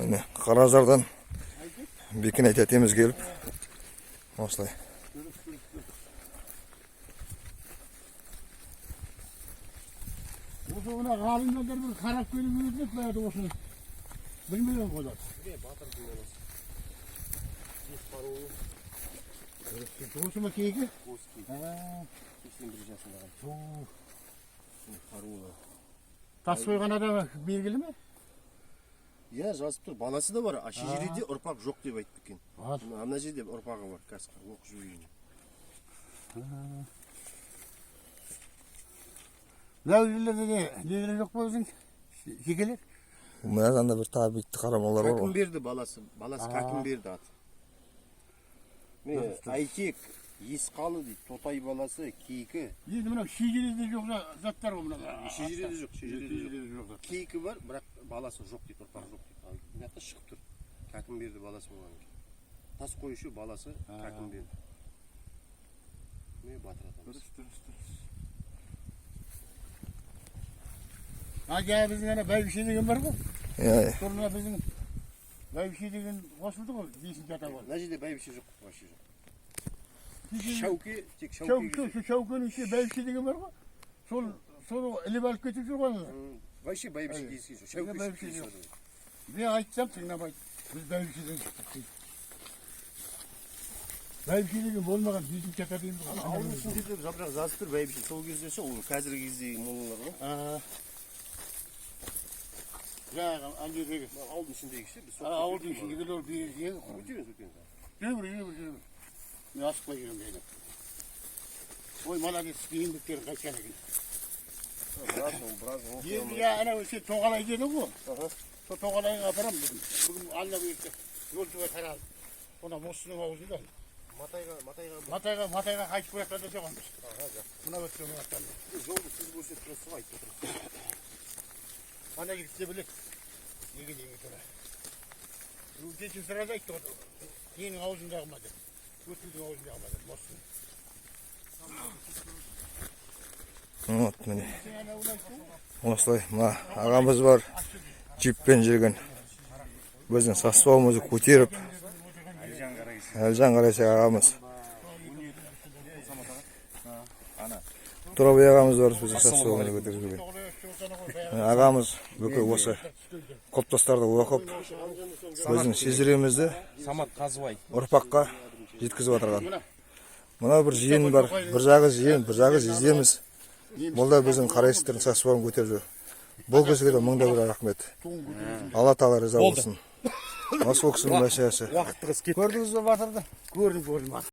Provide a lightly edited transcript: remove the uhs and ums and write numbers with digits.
Міне, Қаражардан Бекен әтеміз келіп осылай. Осы мына ғалымдар бір қарап келіп өтіп баяғыда осыны білмеген ғой олар. Батырдың баласы. Бес қарулы. Осы ма Кейкі? Осы Кейкі. 81 жасында қайтты. Қарулы. Тас қойған адам белгілі ме? Иә, жазып тұр. Баласы да бар. А шежіреде ұрпақ жоқ деп айтты екен. Бар. Мына жерде ұрпағы бар. Қазір оқып жіберейін. Мынау жерлерде де нелер жоқ па біздің жекелер? Мына жағында бір тағы биікті қарамалар бар ғой. Кәкімберді баласы. Баласы Кәкімберді аты. Міне, Айтек, Есқалы дейді. Тотай баласы, Кейкі. Енді мынау шежіреде жоқ заттар ғой мына. Шежіреде жоқ, шежіреде жоқ. Шежіреде жоқ зат. Кейкі бар, бірақ баласы жоқ дейді, ұрпағы жоқ дейді. Ал мына жақта шығып тұр. Кәкімберді баласы болған екен. Тас қоюшы баласы Кәкімберді. Міне, батыр атамыз. Дұрыс, дұрыс, дұрыс. А жаңа біздің ана бәйбіше деген бар ғой. Иә, иә. Сол мына біздің бәйбіше деген қосылды ғой, бесінші ата болды. Мына жерде бәйбіше жоқ, вообще жоқ. Кеше- Шәуке, тек Шәуке. Шәукенің ішінде бәйбіше деген бар ғой. Сол соны іліп алып кетіп жүр ғой аналар. Вообще бәйбіше кездескен жоқ. Шәуке Бәйбіше кездескен жоқ. жоқ. Мен айтсам тыңдамайды. Біз бәйбішеден шықтық дейді. Бәйбіше деген болмаған, бесінші ата дейміз ғой. Ауылдың ішінде де жапырақ жазып тұр бәйбіше. Сол кезде ше, ол қазіргі кездегі молалар ғой. Жаңағы ана жердегі Мына ауылдың ішіндегі ше, біз сол ауылдың ішіндегілер берген. Өтеміз, өтеміз. Жүре бер, жүре бер, жүре бер. Мен асықпай жүремін дейді. Ой, молодец, еңбектері қайтқан екен. Біраз, ол біраз оқи Енді алмай. я анау сен Тоғалай дедің ғой. Аха. Сол Тоғалайға апарамын бүгін. Бүгін Алла бұйыртса, жолшыбай қарап. Мына Мосының аузында. Матайға, Матайға Матайға қайтып қояқтан да соғамыз. Аха, жақсы. Мына өткен жақтан. Жолды сіз көрсетіп тұрсыз ғой, айтып отырсыз. Ана жігіт те біледі. Неге неге тура. Кеше сразу айтты ғой. Ненің аузындағы ма деп. Өткілдің аузындағы ма деп. Мосының. Вот, міне. Сен анауын айттың ғой. Осылай мына ағамыз бар, джиппен жүрген. Біздің саспауымызды көтеріп, Әлжан Қарайсек ағамыз. Тұрабай ағамыз бар, біздің саспауымызды көтеріп жүрген. Міне, ағамыз бүкіл осы құлпытастарды оқып, біздің шежіремізді Самат Қазыбай. ұрпаққа жеткізіп отырған. Мынау бір жиен бар, бір жағы жиен, бір жағы жездеміз. Бұл да біздің Қарайсектердің саспауын көтеріп жүр. Бұл кісіге де мың да бір рахмет. Алла тағала риза болсын. Осы кісінің мәселесі. Уақыт тығыз, кет. Көрдіңіз бе батырды? Көрдім, көрдім.